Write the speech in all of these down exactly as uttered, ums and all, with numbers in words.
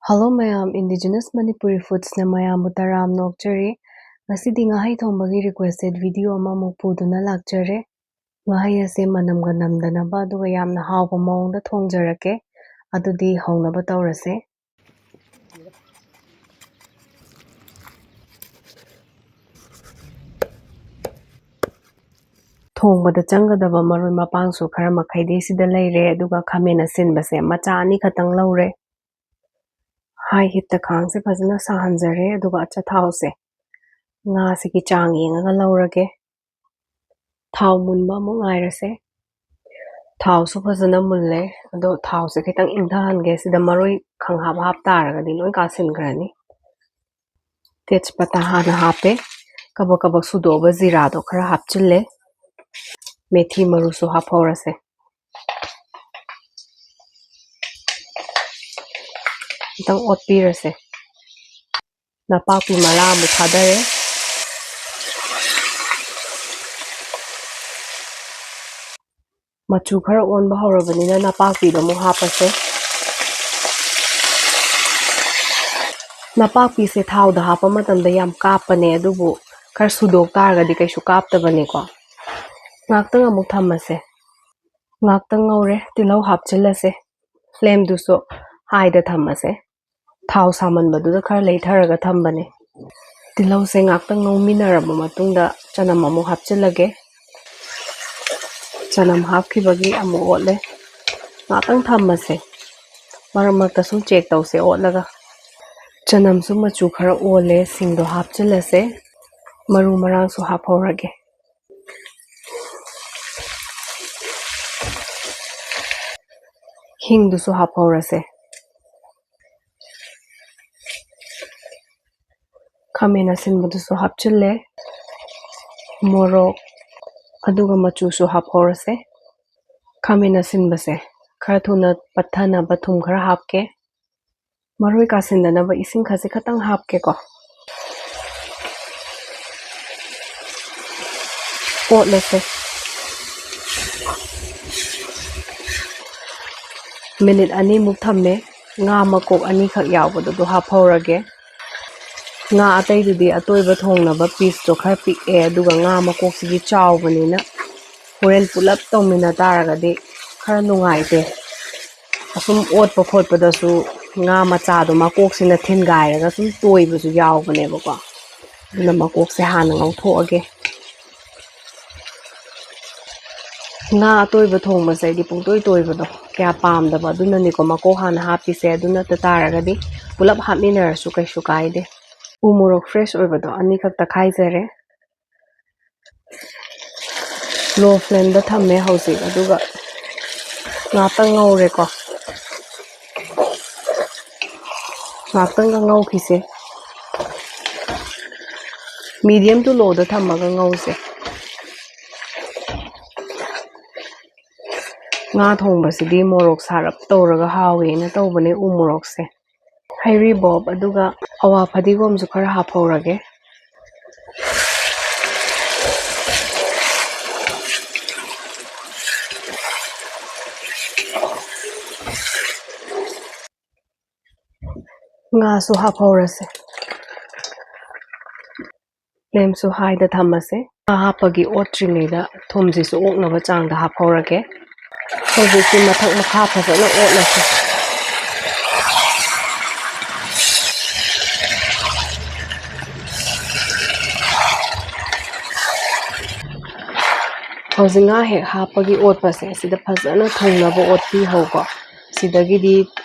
Hello ꯃꯌꯥꯝ, Indigenous Manipuri Foodsꯅ ꯃꯌꯥꯝꯕꯨ ꯇꯔꯥꯝꯅ ꯑꯣꯛꯆꯔꯤ꯫ ꯉꯁꯤꯗꯤ ꯉꯥꯍꯩ ꯊꯣꯡꯕꯒꯤ requested video ꯑꯃꯃꯨꯛ ꯄꯨꯗꯨꯅ ꯂꯥꯛꯆꯔꯦ꯫ ꯉꯥꯍꯩ ꯑꯁꯦ ꯃꯅꯝꯒ ꯅꯝꯗꯅꯕ ꯑꯗꯨꯒ ꯌꯥꯝꯅ ꯍꯥꯎꯕ ꯃꯑꯣꯡꯗ ꯊꯣꯡꯖꯔꯛꯀꯦ꯫ ꯑꯗꯨꯗꯤ ꯍꯧꯅꯕ ꯇꯧꯔꯁꯦ꯫ ꯊꯣꯡꯕꯗ ꯆꯪꯒꯗꯕ ꯃꯔꯣꯏ ꯃꯄꯥꯡꯁꯨ ꯈꯔ ꯃꯈꯩꯗꯤ ꯁꯤꯗ ꯂꯩꯔꯦ, ꯑꯗꯨꯒ ꯈꯥꯃꯦꯟ ꯑꯁꯤꯟꯕꯁꯦ ꯃꯆꯥ ꯑꯅꯤ ꯈꯛꯇꯪ ꯂꯧꯔꯦ꯫ High heatꯇ ꯈꯥꯡꯁꯦ ꯐꯖꯅ ꯁꯥꯍꯟꯖꯔꯦ, ꯑꯗꯨꯒ ꯑꯆꯥꯊꯥꯎꯁꯦ ꯉꯥꯁꯤꯒꯤ ꯆꯥꯡ ꯌꯦꯡꯉꯒ ꯂꯧꯔꯒꯦ꯫ ꯊꯥꯎ ꯃꯨꯟꯕ ꯑꯃꯨꯛ ꯉꯥꯏꯔꯁꯦ꯫ ꯊꯥꯎꯁꯨ ꯐꯖꯅ ꯃꯨꯜꯂꯦ, ꯑꯗꯣ ꯊꯥꯎꯁꯦ ꯈꯤꯇꯪ ꯏꯪꯊꯍꯟꯒꯦ꯫ ꯁꯤꯗ ꯃꯔꯣꯏ ꯈꯪꯍꯥꯞ ꯍꯥꯞ ꯇꯥꯔꯒꯗꯤ ꯂꯣꯏ ꯀꯥꯁꯤꯟꯈ꯭ꯔꯅꯤ꯫ ꯇꯦꯖꯄꯇꯥ ꯍꯥꯟꯅ ꯍꯥꯞꯄꯦ, ꯀꯕꯛ ꯀꯕꯛ ꯁꯨꯗꯣꯛꯑꯕ ꯖꯤꯔꯥꯗꯣ ꯈꯔ ꯍꯥꯞꯆꯤꯜꯂꯦ꯫ ꯃꯦꯊꯤ ꯃꯔꯨꯁꯨ ꯍꯥꯞꯍꯧꯔꯁꯦ꯫ ꯈꯤꯇꯪ ꯑꯣꯠꯄꯤꯔꯁꯦ꯫ ꯅꯄꯥꯛꯄꯤ ꯃꯔꯥ ꯑꯃꯨꯛ ꯊꯥꯗꯔꯦ꯫ ꯃꯆꯨ ꯈꯔ ꯑꯣꯟꯕ ꯍꯧꯔꯕꯅꯤꯅ ꯅꯄꯥꯛꯄꯤꯗꯣ ꯑꯃꯨꯛ ꯍꯥꯞꯄꯁꯦ꯫ ꯅꯄꯥꯛꯄꯤꯁꯦ ꯊꯥꯎꯗ ꯍꯥꯞꯄ ꯃꯇꯝꯗ ꯌꯥꯝ ꯀꯥꯞꯄꯅꯦ, ꯑꯗꯨꯕꯨ ꯈꯔ ꯁꯨꯗꯣꯛ ꯇꯥꯔꯒꯗꯤ ꯀꯩꯁꯨ ꯀꯥꯞꯇꯕꯅꯦꯀꯣ꯫ ꯉꯥꯛꯇꯪ ꯑꯃꯨꯛ ꯊꯝꯃꯁꯦ꯫ ꯉꯥꯛꯇꯪ ꯉꯧꯔꯦ, ꯇꯤꯜꯍꯧ ꯍꯥꯞꯆꯤꯜꯂꯁꯦ꯫ Flameꯗꯨꯁꯨ highꯗ ꯊꯝꯃꯁꯦ꯫ ꯊꯥꯎ ꯁꯥꯃꯟꯕꯗꯨꯗ ꯈꯔ ꯂꯩꯊꯔꯒ ꯊꯝꯕꯅꯦ꯫ ꯇꯤꯜꯍꯧꯁꯦ ꯉꯥꯛꯇꯪ ꯉꯧꯃꯤꯟꯅꯔꯕ ꯃꯇꯨꯡꯗ ꯆꯅꯝ ꯑꯃꯨꯛ ꯍꯥꯞꯆꯤꯜꯂꯒꯦ꯫ ꯆꯅꯝ ꯍꯥꯞꯈꯤꯕꯒꯤ ꯑꯃꯨꯛ ꯑꯣꯠꯂꯦ꯫ ꯉꯥꯛꯇꯪ ꯊꯝꯃꯁꯦ꯫ ꯃꯔꯛ ꯃꯔꯛꯇ ꯁꯨꯝ check ꯇꯧꯁꯦ ꯑꯣꯠꯂꯒ꯫ ꯆꯅꯝꯁꯨ ꯃꯆꯨ ꯈꯔ ꯑꯣꯜꯂꯦ, ꯁꯤꯡꯗꯣ ꯍꯥꯞꯆꯤꯜꯂꯁꯦ꯫ ꯃꯔꯨ ꯃꯔꯥꯡꯁꯨ ꯍꯥꯞꯍꯧꯔꯒꯦ꯫ ꯍꯤꯡꯗꯨꯁꯨ ꯍꯥꯞꯍꯧꯔꯁꯦ꯫ ꯈꯥꯃꯦꯟ ꯑꯁꯤꯟꯕꯗꯨꯁꯨ ꯍꯥꯞꯆꯤꯜꯂꯦ꯫ ꯃꯣꯔꯣꯛ, ꯑꯗꯨꯒ ꯃꯆꯨꯁꯨ ꯍꯥꯞꯍꯧꯔꯁꯦ꯫ ꯈꯥꯃꯦꯟ ꯑꯁꯤꯟꯕꯁꯦ ꯈꯔ ꯊꯨꯅ ꯄꯠꯊꯅꯕ ꯊꯨꯝ ꯈꯔ ꯍꯥꯞꯀꯦ꯫ ꯃꯔꯣꯏ ꯀꯥꯁꯤꯟꯗꯅꯕ ꯏꯁꯤꯡ ꯈꯖꯤꯛ ꯈꯛꯇꯪ ꯍꯥꯞꯀꯦꯀꯣ꯫ ꯑꯣꯠꯂꯁꯦ꯫ Minute ꯑꯅꯤꯃꯨꯛ ꯊꯝꯃꯦ꯫ ꯉꯥ ꯃꯀꯣꯛ ꯑꯅꯤꯈꯛ ꯌꯥꯎꯕꯗꯨ ꯑꯗꯨ ꯍꯥꯞꯍꯧꯔꯒꯦ꯫ ꯉꯥ ꯑꯇꯩꯗꯨꯗꯤ ꯑꯇꯣꯏꯕ ꯊꯣꯡꯅꯕ ꯄꯤꯁꯇꯣ ꯈꯔ ꯄꯤꯛꯑꯦ, ꯑꯗꯨꯒ ꯉꯥ ꯃꯀꯣꯛꯁꯤꯗꯤ ꯆꯥꯎꯕꯅꯤꯅ ꯍꯣꯔꯦꯟ ꯄꯨꯂꯞ ꯇꯧꯃꯤꯟꯅ ꯇꯥꯔꯒꯗꯤ ꯈꯔ ꯅꯨꯡꯉꯥꯏꯇꯦ꯫ ꯑꯁꯨꯝ ꯑꯣꯠꯄ ꯈꯣꯠꯄꯗꯁꯨ ꯉꯥ ꯃꯆꯥꯗꯣ ꯃꯀꯣꯛꯁꯤꯅ ꯊꯤꯟꯒꯥꯏꯔꯒ ꯁꯨꯝ ꯇꯣꯏꯕꯁꯨ ꯌꯥꯎꯕꯅꯦꯕꯀꯣ꯫ ꯑꯗꯨꯅ ꯃꯀꯣꯛꯁꯦ ꯍꯥꯟꯅ ꯉꯧꯊꯣꯛꯑꯒꯦ꯫ ꯉꯥ ꯑꯇꯣꯏꯕ ꯊꯣꯡꯕꯁꯦ ꯑꯩꯗꯤ ꯄꯨꯡꯇꯣꯏ ꯇꯣꯏꯕꯗꯣ ꯀꯌꯥ ꯄꯥꯝꯗꯕ, ꯑꯗꯨꯅꯅꯤꯀꯣ ꯃꯀꯣꯛ ꯍꯥꯟꯅ ꯍꯥꯞꯄꯤꯁꯦ꯫ ꯑꯗꯨ ꯅꯠꯇ ꯇꯥꯔꯒꯗꯤ ꯄꯨꯂꯞ ꯍꯥꯞꯃꯤꯟꯅꯔꯁꯨ ꯀꯩꯁꯨ ꯀꯥꯏꯗꯦ꯫ ꯎ ꯃꯣꯔꯣꯛ ꯐ꯭ꯔꯦꯁ ꯑꯣꯏꯕꯗꯣ ꯑꯅꯤꯈꯛ ꯇꯛꯈꯥꯏꯖꯔꯦ꯫ ꯂꯣ ꯐ꯭ꯂꯦꯝꯗ ꯊꯝꯃꯦ ꯍꯧꯖꯤꯛ, ꯑꯗꯨꯒ ꯉꯥꯛꯇꯪ ꯉꯧꯔꯦꯀꯣ꯫ ꯉꯥꯛꯇꯪꯒ ꯉꯧꯈꯤꯁꯦ꯫ ꯃꯤꯗꯤꯌꯝ ꯇꯨ ꯂꯣꯗ ꯊꯝꯃꯒ ꯉꯧꯁꯦ꯫ ꯉꯥ ꯊꯣꯡꯕꯁꯤꯗꯤ ꯃꯣꯔꯣꯛ ꯁꯥꯔꯞ ꯇꯧꯔꯒ ꯍꯥꯎꯋꯦꯅ ꯇꯧꯕꯅꯦ ꯎ ꯃꯣꯔꯣꯛꯁꯦ꯫ ꯍꯩꯔꯤꯕꯣꯞ ꯑꯗꯨꯒ ꯑꯋꯥ ꯐꯗꯤꯒꯣꯝꯁꯨ ꯈꯔ ꯍꯥꯞꯍꯧꯔꯒꯦ꯫ ꯉꯥꯁꯨ ꯍꯥꯞꯍꯧꯔꯁꯦ꯫ ꯐ꯭ꯂꯦꯝꯁꯨ ꯍꯥꯏꯗ ꯊꯝꯃꯁꯦ꯫ ꯉꯥ ꯍꯥꯞꯄꯒꯤ ꯑꯣꯠꯇ꯭ꯔꯤꯉꯩꯗ ꯊꯨꯝꯁꯤꯁꯨ ꯑꯣꯛꯅꯕ ꯆꯥꯡꯗ ꯍꯥꯞꯍꯧꯔꯒꯦ꯫ ꯍꯧꯖꯤꯛꯇꯤ ꯃꯊꯛ ꯃꯈꯥ ꯐꯖꯅ ꯑꯣꯠꯂꯁꯤ꯫ ꯍꯧꯖꯤꯛ ꯉꯥ ꯍꯦꯛ ꯍꯥꯞꯄꯒꯤ ꯑꯣꯠꯄꯁꯦ ꯁꯤꯗ ꯐꯖꯅ ꯊꯨꯡꯅꯕ ꯑꯣꯠꯄꯤꯍꯧꯀꯣ꯫ ꯁꯤꯗꯒꯤꯗꯤ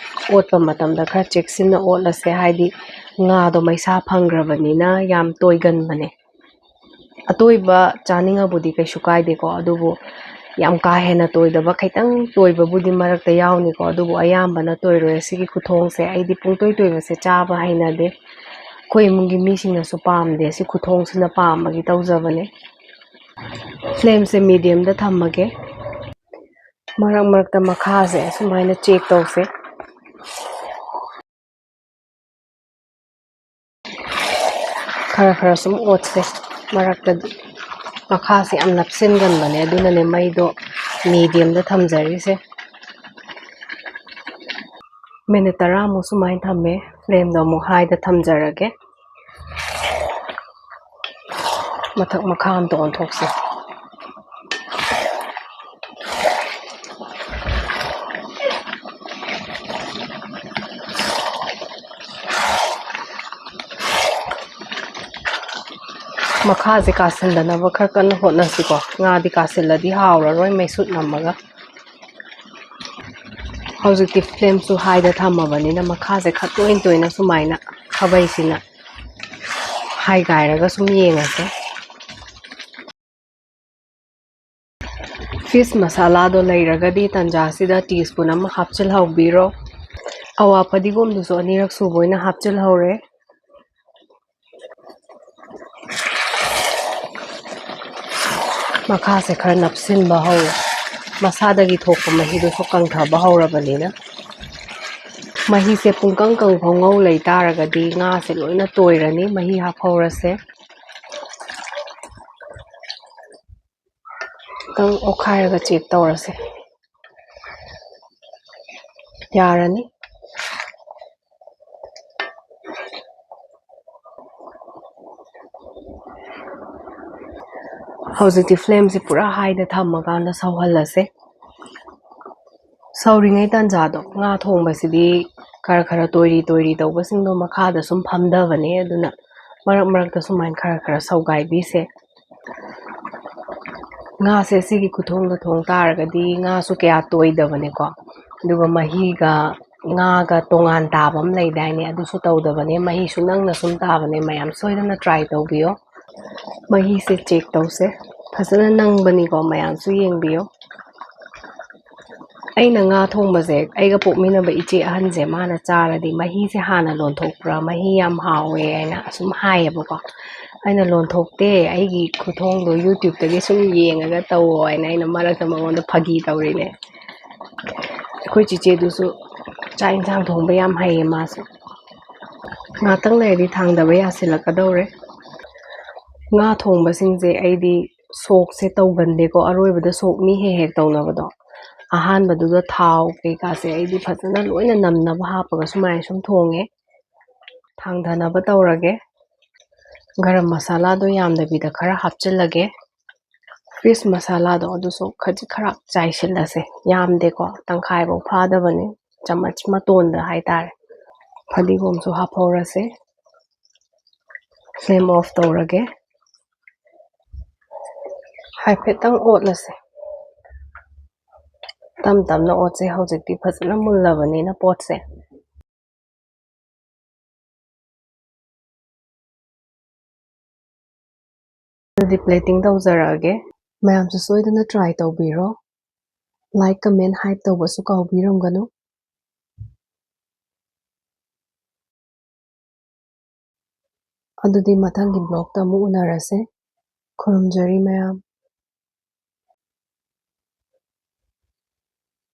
ꯑꯣꯠꯄ ꯃꯇꯝꯗ ꯈꯔ ꯆꯦꯛꯁꯤꯟꯅ ꯑꯣꯠꯂꯁꯦ, ꯍꯥꯏꯗꯤ ꯉꯥꯗꯣ ꯃꯩꯁꯥ ꯐꯪꯈ꯭ꯔꯕꯅꯤꯅ ꯌꯥꯝ ꯇꯣꯏꯒꯟꯕꯅꯦ꯫ ꯑꯇꯣꯏꯕ ꯆꯥꯅꯤꯡꯉꯕꯨꯗꯤ ꯀꯩꯁꯨ ꯀꯥꯏꯗꯦꯀꯣ, ꯑꯗꯨꯕꯨ ꯌꯥꯝ ꯀꯥ ꯍꯦꯟꯅ ꯇꯣꯏꯗꯕ, ꯈꯤꯇꯪ ꯇꯣꯏꯕꯕꯨꯗꯤ ꯃꯔꯛꯇ ꯌꯥꯎꯅꯤꯀꯣ, ꯑꯗꯨꯕꯨ ꯑꯌꯥꯝꯕꯅ ꯇꯣꯏꯔꯣꯏ꯫ ꯁꯤꯒꯤ ꯈꯨꯊꯣꯡꯁꯦ ꯑꯩꯗꯤ ꯄꯨꯡꯇꯣꯏ ꯇꯣꯏꯕꯁꯦ ꯆꯥꯕ ꯍꯩꯅꯗꯦ꯫ ꯑꯩꯈꯣꯏ ꯏꯃꯨꯡꯒꯤ ꯃꯤꯁꯤꯡꯅꯁꯨ ꯄꯥꯝꯗꯦ, ꯁꯤ ꯈꯨꯊꯣꯡꯁꯤꯅ ꯄꯥꯝꯕꯒꯤ ꯇꯧꯖꯕꯅꯦ꯫ ꯐ꯭ꯂꯦꯝꯁꯦ ꯃꯤꯗꯤꯌꯝꯗ ꯊꯝꯃꯒꯦ꯫ ꯃꯔꯛ ꯃꯔꯛꯇ ꯃꯈꯥꯁꯦ ꯁꯨꯃꯥꯏꯅ ꯆꯦꯛ ꯇꯧꯁꯦ꯫ ꯈꯔ ꯈꯔ ꯁꯨꯝ ꯑꯣꯠꯁꯦ꯫ ꯃꯔꯛꯇꯗꯤ ꯃꯈꯥꯁꯦ ꯌꯥꯝ ꯅꯞꯁꯤꯟꯒꯟꯕꯅꯦ, ꯑꯗꯨꯅꯅꯦ ꯃꯩꯗꯣ ꯃꯤꯗꯤꯌꯝꯗ ꯊꯝꯖꯔꯤꯁꯦ꯫ ꯃꯤꯅꯤꯠ ꯇꯔꯥꯃꯨꯛ ꯁꯨꯃꯥꯏꯅ ꯊꯝꯃꯦ꯫ ꯐ꯭ꯂꯦꯝꯗꯣ ꯑꯃꯨꯛ ꯍꯥꯏꯗ ꯊꯝꯖꯔꯒꯦ꯫ ꯃꯊꯛ ꯃꯈꯥ ꯑꯝꯇ ꯑꯣꯟꯊꯣꯛꯁꯦ꯫ ꯃꯈꯥꯁꯦ ꯀꯥꯁꯤꯟꯗꯅꯕ ꯈꯔ ꯀꯟꯅ ꯍꯣꯠꯅꯁꯤꯀꯣ꯫ ꯉꯥꯗꯤ ꯀꯥꯁꯤꯜꯂꯗꯤ ꯍꯥꯎꯔꯔꯣꯏ, ꯃꯩꯁꯨꯠ ꯅꯝꯃꯒ꯫ ꯍꯧꯖꯤꯛꯇꯤ ꯐ꯭ꯂꯦꯝꯁꯨ ꯍꯥꯏꯗ ꯊꯝꯃꯕꯅꯤꯅ ꯃꯈꯥꯁꯦ ꯈꯔ ꯇꯣꯏꯅ ꯇꯣꯏꯅ ꯁꯨꯃꯥꯏꯅ ꯈꯥꯕꯩꯁꯤꯅ ꯍꯥꯏꯒꯥꯏꯔꯒ ꯁꯨꯝ ꯌꯦꯡꯉꯁꯦ꯫ ꯐꯤꯁ ꯃꯁꯥꯂꯥꯗꯣ ꯂꯩꯔꯒꯗꯤ ꯇꯟꯖꯥꯁꯤꯗ ꯇꯤ ꯁ꯭ꯄꯨꯟ ꯑꯃ ꯍꯥꯞꯆꯤꯜꯍꯧꯕꯤꯔꯣ꯫ ꯑꯋꯥ ꯐꯗꯤꯒꯣꯝꯗꯨꯁꯨ ꯑꯅꯤꯔꯛ ꯁꯨꯕ ꯑꯣꯏꯅ ꯍꯥꯞꯆꯤꯜꯍꯧꯔꯦ꯫ ꯃꯈꯥꯁꯦ ꯈꯔ ꯅꯞꯁꯤꯟꯕ ꯍꯧꯔꯦ꯫ ꯃꯁꯥꯗꯒꯤ ꯊꯣꯛꯄ ꯃꯍꯤꯗꯨꯁꯨ ꯀꯪꯊꯕ ꯍꯧꯔꯕꯅꯤꯅ꯫ ꯃꯍꯤꯁꯦ ꯄꯨꯡꯀꯪ ꯀꯪꯐꯥꯎ ꯉꯧ ꯂꯩ ꯇꯥꯔꯒꯗꯤ ꯉꯥꯁꯦ ꯂꯣꯏꯅ ꯇꯣꯏꯔꯅꯤ꯫ ꯃꯍꯤ ꯍꯥꯞꯍꯧꯔꯁꯦ꯫ ꯈꯤꯇꯪ ꯑꯣꯠꯈꯥꯏꯔꯒ ꯆꯦꯛ ꯇꯧꯔꯁꯦ꯫ ꯌꯥꯔꯅꯤ꯫ ꯍꯧꯖꯤꯛꯇꯤ ꯐ꯭ꯂꯦꯝꯁꯦ ꯄꯨꯔꯥ ꯍꯥꯏꯗ ꯊꯝꯃꯀꯥꯟꯗ ꯁꯧꯍꯜꯂꯁꯦ꯫ ꯁꯧꯔꯤꯉꯩ ꯇꯥꯟꯖꯥꯗꯣ, ꯉꯥ ꯊꯣꯡꯕꯁꯤꯗꯤ ꯈꯔ ꯈꯔ ꯇꯣꯏꯔꯤ ꯇꯣꯏꯔꯤ ꯇꯧꯕꯁꯤꯡꯗꯣ ꯃꯈꯥꯗ ꯁꯨꯝ ꯐꯝꯊꯕꯅꯦ, ꯑꯗꯨꯅ ꯃꯔꯛ ꯃꯔꯛꯇ ꯁꯨꯃꯥꯏꯅ ꯈꯔ ꯈꯔ ꯁꯧꯒꯥꯏꯕꯤꯁꯦ꯫ ꯉꯥꯁꯦ ꯁꯤꯒꯤ ꯈꯨꯊꯣꯡꯗ ꯊꯣꯡ ꯇꯥꯔꯒꯗꯤ ꯉꯥꯁꯨ ꯀꯌꯥ ꯇꯣꯏꯗꯕꯅꯦꯀꯣ, ꯑꯗꯨꯒ ꯃꯍꯤꯒ ꯉꯥꯒ ꯇꯣꯉꯥꯟ ꯇꯥꯕ ꯑꯃ ꯂꯩꯗꯥꯏꯅꯦ, ꯑꯗꯨꯁꯨ ꯇꯧꯗꯕꯅꯦ, ꯃꯍꯤꯁꯨ ꯅꯪꯅ ꯁꯨꯝ ꯇꯥꯕꯅꯦ꯫ ꯃꯌꯥꯝ ꯁꯣꯏꯗꯅ ꯇ꯭ꯔꯥꯏ ꯇꯧꯕꯤꯌꯣ꯫ ꯃꯍꯤꯁꯦ ꯆꯦꯛ ꯇꯧꯁꯦ, ꯐꯖꯅ ꯅꯪꯕꯅꯤꯀꯣ, ꯃꯌꯥꯝꯁꯨ ꯌꯦꯡꯕꯤꯌꯣ꯫ ꯑꯩꯅ ꯉꯥ ꯊꯣꯡꯕꯁꯦ ꯑꯩꯒ ꯄꯣꯛꯃꯤꯟꯅꯕ ꯏꯆꯦ ꯑꯍꯟꯁꯦ, ꯃꯥꯅ ꯆꯥꯔꯗꯤ ꯃꯍꯤꯁꯦ ꯍꯥꯟꯅ ꯂꯣꯟꯊꯣꯛꯄ꯭ꯔꯥ, ꯃꯍꯤ ꯌꯥꯝ ꯍꯥꯎꯋꯦ ꯍꯥꯏꯅ ꯑꯁꯨꯝ ꯍꯥꯏꯌꯦꯕꯀꯣ꯫ ꯑꯩꯅ ꯂꯣꯟꯊꯣꯛꯇꯦ, ꯑꯩꯒꯤ ꯈꯨꯊꯣꯡꯗꯣ YouTube-ꯇꯒꯤ ꯁꯨꯝ ꯌꯦꯡꯉꯒ ꯇꯧꯋꯣ ꯍꯥꯏꯅ ꯑꯩꯅ ꯃꯔꯛꯇ ꯃꯉꯣꯟꯗ ꯐꯥꯒꯤ ꯇꯧꯔꯤꯅꯦ꯫ ꯑꯩꯈꯣꯏ ꯆꯤꯆꯦꯗꯨꯁꯨ ꯆꯥꯛ ꯏꯟꯁꯥꯡ ꯊꯣꯡꯕ ꯌꯥꯝ ꯍꯩꯌꯦ ꯃꯥꯁꯨ꯫ ꯉꯥꯛꯇꯪ ꯂꯩꯔꯗꯤ ꯊꯥꯡꯗꯕ ꯌꯥꯁꯤꯜꯂꯛꯀꯗꯧꯔꯦ꯫ ꯉꯥ ꯊꯣꯡꯕꯁꯤꯡꯁꯦ ꯑꯩꯗꯤ ꯁꯣꯛꯁꯦ ꯇꯧꯒꯟꯗꯦꯀꯣ, ꯑꯔꯣꯏꯕꯗ ꯁꯣꯛ ꯃꯤ ꯍꯦꯛ ꯍꯦꯛ ꯇꯧꯅꯕꯗꯣ꯫ ꯑꯍꯥꯟꯕꯗꯨꯗ ꯊꯥꯎ ꯀꯩꯀꯥꯁꯦ ꯑꯩꯗꯤ ꯐꯖꯅ ꯂꯣꯏꯅ ꯅꯝꯅꯕ ꯍꯥꯞꯄꯒ ꯁꯨꯃꯥꯏꯅ ꯁꯨꯝ ꯊꯣꯡꯉꯦ꯫ ꯊꯥꯡꯊꯅꯕ ꯇꯧꯔꯒꯦ꯫ ꯒꯔꯝ ꯃꯁꯥꯂꯥꯗꯣ ꯌꯥꯝꯗꯕꯤꯗ ꯈꯔ ꯍꯥꯞꯆꯤꯜꯂꯒꯦ꯫ ꯐꯤꯁ ꯃꯁꯥꯂꯥꯗꯣ ꯑꯗꯨꯁꯨ ꯈꯖꯤꯛ ꯈꯔ ꯆꯥꯏꯁꯤꯜꯂꯁꯦ꯫ ꯌꯥꯝꯗꯦꯀꯣ, ꯇꯪꯈꯥꯏꯐꯧ ꯐꯥꯗꯕꯅꯤ, ꯆꯥꯃꯁ ꯃꯇꯣꯟꯗ ꯍꯥꯏꯇꯥꯔꯦ꯫ ꯐꯗꯤꯒꯣꯝꯁꯨ ꯍꯥꯞꯍꯧꯔꯁꯦ꯫ ꯐ꯭ꯂꯦꯝ ꯑꯣꯐ ꯇꯧꯔꯒꯦ꯫ ꯍꯥꯏꯐꯦꯠꯇꯪ ꯑꯣꯠꯂꯁꯦ꯫ ꯇꯞ ꯇꯞꯅ ꯑꯣꯠꯁꯦ, ꯍꯧꯖꯤꯛꯇꯤ ꯐꯖꯅ ꯃꯨꯜꯂꯕꯅꯤꯅ ꯄꯣꯠꯁꯦ꯫ ꯑꯗꯨꯗꯤ ꯄ꯭ꯂꯦꯇꯤꯡ ꯇꯧꯖꯔꯛꯑꯒꯦ꯫ ꯃꯌꯥꯝꯁꯨ ꯁꯣꯏꯗꯅ ꯇ꯭ꯔꯥꯏ ꯇꯧꯕꯤꯔꯣ꯫ ꯂꯥꯏꯛ, ꯀꯃꯦꯟ, ꯍꯥꯏꯞ ꯇꯧꯕꯁꯨ ꯀꯥꯎꯕꯤꯔꯝꯒꯅꯨ꯫ ꯑꯗꯨꯗꯤ ꯃꯊꯪꯒꯤ ꯕ꯭ꯂꯣꯛꯇ ꯑꯃꯨꯛ ꯎꯅꯔꯁꯦ꯫ ꯈꯨꯔꯨꯝꯖꯔꯤ ꯃꯌꯥꯝ꯫